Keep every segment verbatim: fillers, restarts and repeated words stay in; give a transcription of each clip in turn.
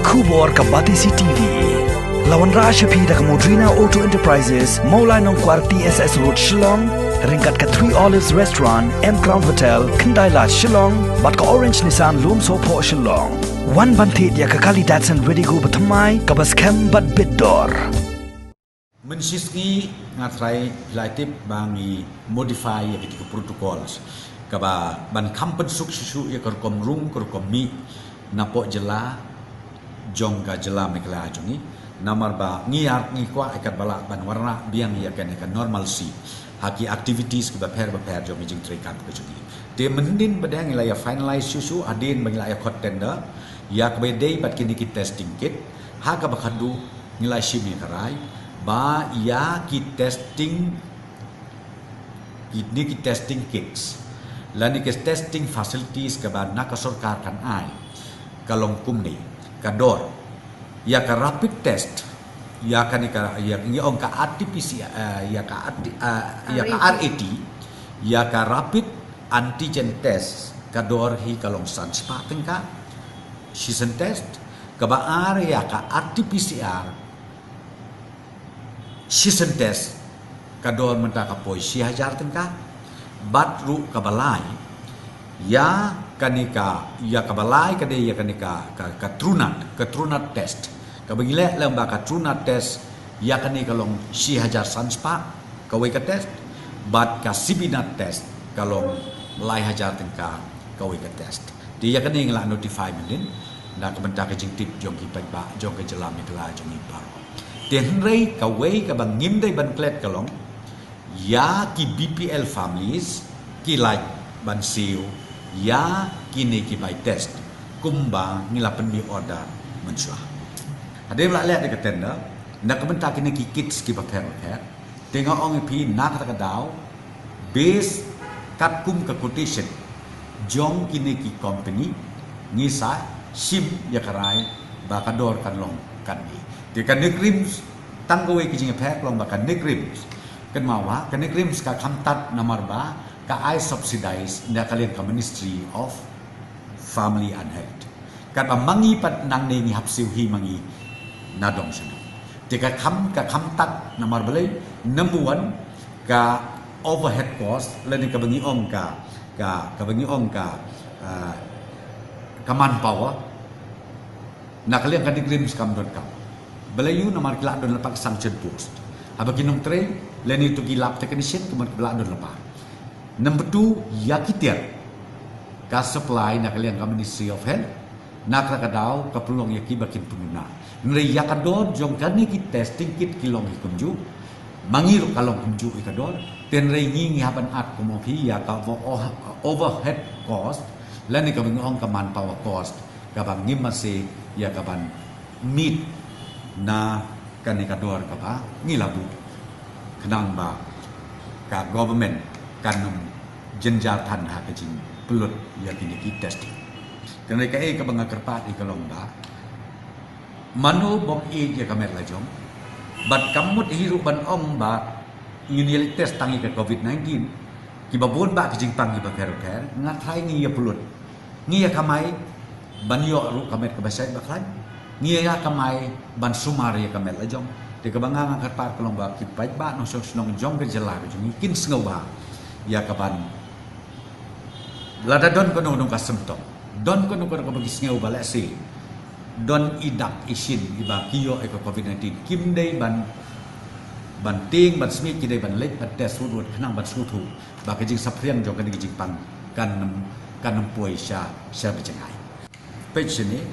Khubor ka Batesi T V. La wanrah sha phi da ka Modrina Auto Enterprises, Mawlai Nongkwar T S S Road, Shillong, ryngkat ka Three Olives Restaurant, M Crown Hotel, Khyndai Lad, Shillong, bad ka Orange Nissan Lumsohphoh, Shillong. Wan ban thied ïa ka kali Datsun Redigo bathymmai kaba skhem bad bit dor. Mynshisngi nga trai lai tip ba ngi modify ïa kito ki protocols kaba ban kham pynsuk shuh shuh ïa ka rukom rung ka rukom mih napoh jylla jong ka jylla Meghalaya jong ngi. Namar ba ngi ar ngi kwah ïa katba lah ban wanrah biang ïa kane ka normalcy ha ki activities kiba pher ba pher jong ki jingtrei kam ka jong ngi. Te mynnin ba dang ngi la ïa finalize shuh shuh hadien ba ngi la ïa khot tender ïa kaba dei bad kine ki testing kit ha kaba khadduh ngi la shim ïa ka rai ba ïa ki testing, kine ki testing kits lane ki testing facilities kaba na ka sorkar kan ai ka long kumne. Ka dor ïa ka rapid test, ïa kane ka, ïa ngi ong ka R T P C R, eh, ïa ka R T, eh, ïa ka R A T, ïa ka rapid antigen test ka dor hi ka long san spah tyngka shisien test. Kaba ar ïa ka R T P C R shisien test ka dor mynta ka poi shi hajar tyngka. Bad ruh kaba lai ïa kane ka, ïa kaba lai ka dei ïa kane ka, ka, ka TrueNat, ka TrueNat test. Kaba ngi leh lem ba ka TrueNat test ïa kane ka long shi hajar san spah kawei ka test. Bad ka CBNat test ka long lai hajar tyngka kawei ka test. Te ïa kane ngi la notify mynnin na ka bynta ka jingtip jong ki paidbah jong ka jylla Meghalaya jong ngi baroh. Te hynrei kawei kaba ngim dei ban klet ka long ïa ki B P L families ki lah ban siew ïa kine ki bai test kumba ngi la pynmih order mynshuwa. Hadien la leh da ka tender na ka bynta kine ki kits kiba pher ba pher. Te nga ong ïa phi na kata ka daw, base katkum ka quotation jong kine ki company, ngi sa shim ïa ka rai ba ka dor kan long katne. Te ka NEIGRIHMS, tang kawei ka jingïapher ka long ba ka NEIGRIHMS, kynmaw ba ka NEIGRIHMS ka kham tad namar ba ka ai subsidize na ka liang ka Ministry of Family and Health. Katba ma ngi pat nangne ngi hap siew hi ma ngi na dong sha dong. Te ka kham, ka kham tad namar balei, number one, ka overhead cost lane kaba ngi ong ka, ka, kaba ngi ong ka, ah, ka manpower. Na ka liang ka NEIGRIHMS kam don kam. Balei? Namar ki la don lypa ka sanction post. Haba ki nongtrei lane to ki lab technician ki mon ki la don lypa. Number two, ïa ki tiar ka supply na ka liang ka Ministry of Health. Na kata ka daw ka pynlong ïa ki ba kin pynduna. Hynrei ïa ka dor jong kane ki testing kit ki long hi kumjuh. Ma ngi ruh ka long kumjuh ïa ka dor. Te hynrei ngi ngi hap ban at kumno phi ïa ka over-, overhead cost lane kaba ngi ong ka manpower cost kaba ngim mase ïa ka ban meet na kane ka dor kaba ngi la buh. Khnang ba ka government kan ym jynjar than ha ka jingpynlut ïa kine ki testing. Te hynrei kaei kaba nga kyrpad ïa ka long ba mano bym ïeit ïa ka met la jong. Bad kam mut hi ruh ban ong ba ngin ïa leit test tang ïa ka covid nineteen. Kiba bun bah ki jingpang kiba pher pher, nga tharai ngi ïa pynlut. Ngi ïa kamai ban ïoh ruh ka met kaba shait ba khlaiñ. Ngi ïa kamai ban sumar ïa ka met la jong. Te kaba nga nga kyrpad ka long ba ki paidbah nongshong shnong jong ka jylla ka jong ngi kin sngewbha ïa ka ban, lada don kano kano ka symptom, don kano kano kaba ki sngew ba lehse don i dak i shin iba ki ïoh ïa ka covid nineteen, kim dei ban, ban tieng ban smiej, ki dei ban leit ban test wut wut khnang ban sngewthuh ba ka jingsaphriang jong kane ka jingpang kan ym, kan ym poi sha, sha ba jngai. Peit shane,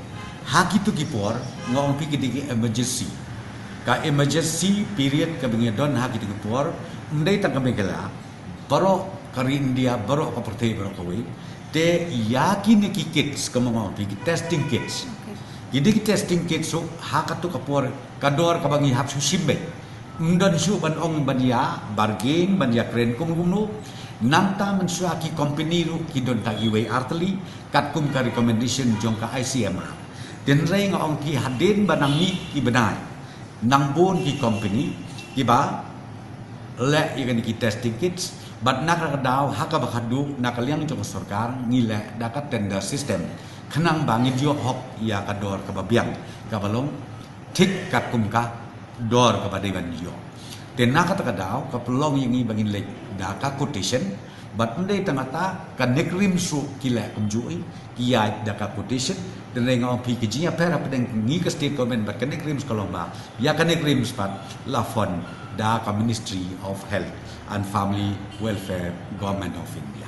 ha kito ki por nga ong phi ki dei ki emergency. Ka emergency period kaba ngi don ha kito ki por, ym dei tang ka Meghalaya, baroh ka ri India, baroh ka pyrthei, baroh kawei. Te ïa kine ki kits, kumba nga ong phi, ki testing kits. Ki dei ki testing kits ruh ha kato ka por ka dor kaba ngi hap shu shim beit. Ym don shuh ban ong ban ïa bargain, ban ïa kren kumno kumno. Nangta mynshuwa ki company ruh ki don tang iwei ar tylli katkum ka recommendation jong ka I C M R. Te hynrei nga ong phi hadien ba nang mih ki bnai, nang bun ki company kiba leh ïa kine ki testing kits, bad na kata ka daw ha kaba khadduh na ka liang jong ka sorkar ngi leh da ka tender system. khnang ba ngin ïoh hok ïa ka dor kaba biang, kaba long thik katkum ka dor kaba dei ban ïoh. Te na kata ka daw ka pynlong ïa ngi ba ngin leit da ka quotation, bad ym dei tang kata, ka NEIGRIHMS ruh ki leh kumjuh, ki ïaid da ka quotation. Te nga ong phi ka jingïapher hapdeng ngi ka state government bad ka NEIGRIHMS ka long ba ïa ka NEIGRIHMS pat la fund da ka Ministry of Health and Family Welfare, Government of India.